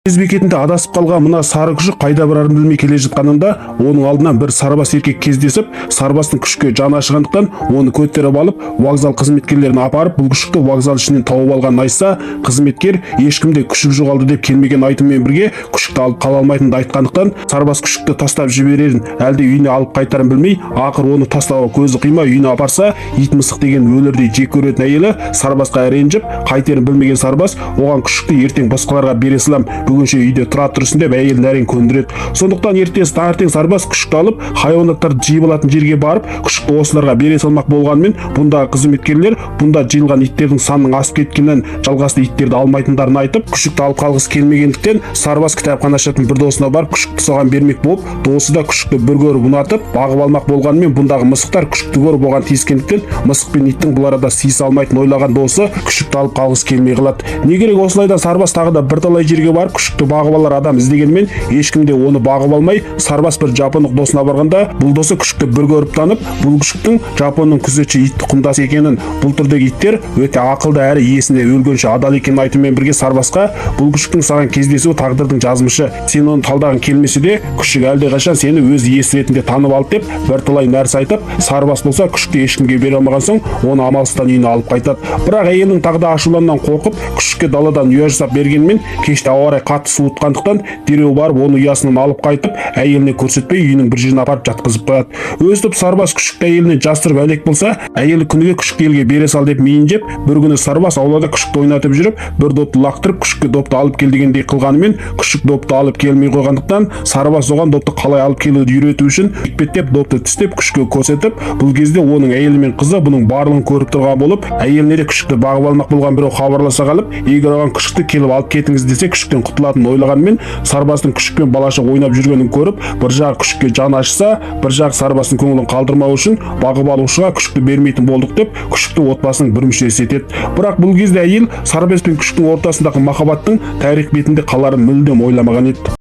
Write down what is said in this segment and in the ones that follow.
Бекетінде адасып қалған мына сары күшік қайда барарын білмей келе жатқанында, оның алдынан бір сарыбас еркек кездесіп, сарыбастың күшікке жаны ашығандықтан, оны көтеріп алып, вокзал қызметкерлеріне апарып, бұл күшікті вокзал ішінен тауып алғанын айтса, қызметкер ешкім де күшік жоғалды деп келмеген айтумен бірге күшікті алып қала алмайтынын айтқандықтан, сарыбас күшікті тастап жіберерін әлде үйіне алып қайтарын білмей, ақыры оны тастауға көзі қимай, үйіне апарса, ит мысық деген өлердей жек көретін әйелі сарыбасқа ренжіп, қайтерін білмеген сарыбас оған күшікті ертең басқаларға бере салам, бүгінше үйде тұра тұрсын деп әйелін әрең көндіреді. Сондықтан ертесі таңертең сарбас күшікті алып, хайуанаттарды жиып алатын жерге барып, күшікті осыларға бере салмақ болғанымен, бұндағы қызметкерлер бұнда жиылған иттердің санының асып кеткенін, жалғасты иттерді алмайтындарын айтып, күшікті алып қалғысы келмегендіктен, сарбас кітапхана ашатын бір досына барып, күшікті соған бермек болып, досы да күшікті бір көріп ұнатып, бағып алмақ болғанымен, бұндағы мысықтар күшікті көріп оған тиіскендіктен, мысық пен иттің бұл арада сыйыса алмайтынын ойлаған досы күшікті алып қалғысы келмей қалады. Не керек, осылайдан сарбас тағы да бірталай жерге барып, күшікті бағып алар адам іздегенмен, ешкім де оны бағып алмай, сарбас бір жапондық досына барғанда, бұл досы күшікті бір көріп танып, бұл күшіктің жапонның күзетші ит тұқымдасы екенін, бұл түрдегі иттер өте ақылды әрі иесіне өлгенше адал екенін айтумен бірге сарбасқа: «Бұл күшіктің саған кездесуі тағдырдың жазмышы, сен оны талдағың келмесе де, күшік әлдеқашан сені өз иесі ретінде танып алды», – деп бірталай нәрсе айтып, сарбас болса күшікті ешкімге бере алмаған соң, оны амалсыздан үйіне алып қайтады. Бірақ әйелінің тағы да ашулануынан қорқып, күшікке даладан ұя жасап бергенімен, кеште ауа райы қатты суытқандықтан, дереу барып оны ұясынан алып қайтып, әйеліне көрсетпей, үйінің бір жеріне апарып жатқызып қояды. Өстіп сарбас күшікті әйеліне жасырып әлек болса, әйелі күніге күшікті елге бере сал деп миын жеп, бір күні сарбас аулада күшікті ойнатып жүріп, бір допты лақтырып, күшікке допты алып кел дегендей қылғанымен, күшік допты алып келмей қойғандықтан, сарбас оған допты қалай алып келуді үйрету үшін екпеттеп допты тістеп, күшікке көрсетіп, бұл кезде оның әйелі мен қызы бұның барлығын көріп тұрған болып, әйеліне де күшікті бағып алмақ болған біреу хабарласа қалып, егер оған күшікті келіп алып кетіңіз десе, күшіктен құтылатынын ойлағанымен, сарбастың күшікпен балаша ойнап жүргенін көріп, бір жағы күшікке жаны ашыса, бір жағы сарбастың көңілін қалдырмау үшін бағып алушыға күшікті бермейтін болдық деп, күшікті отбасының бір мүшесі етеді. Бірақ бұл кезде әйел сарбас пен күшіктің ортасындағы махаббаттың тарих бетінде қаларын мүлдем ойламаған еді.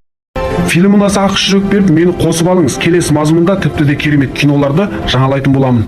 Фильм ұнаса, ақ жүрек беріп, мені қосып алыңыз. Келесі мазмұнда тіпті де керемет киноларды жаңалайтын боламын.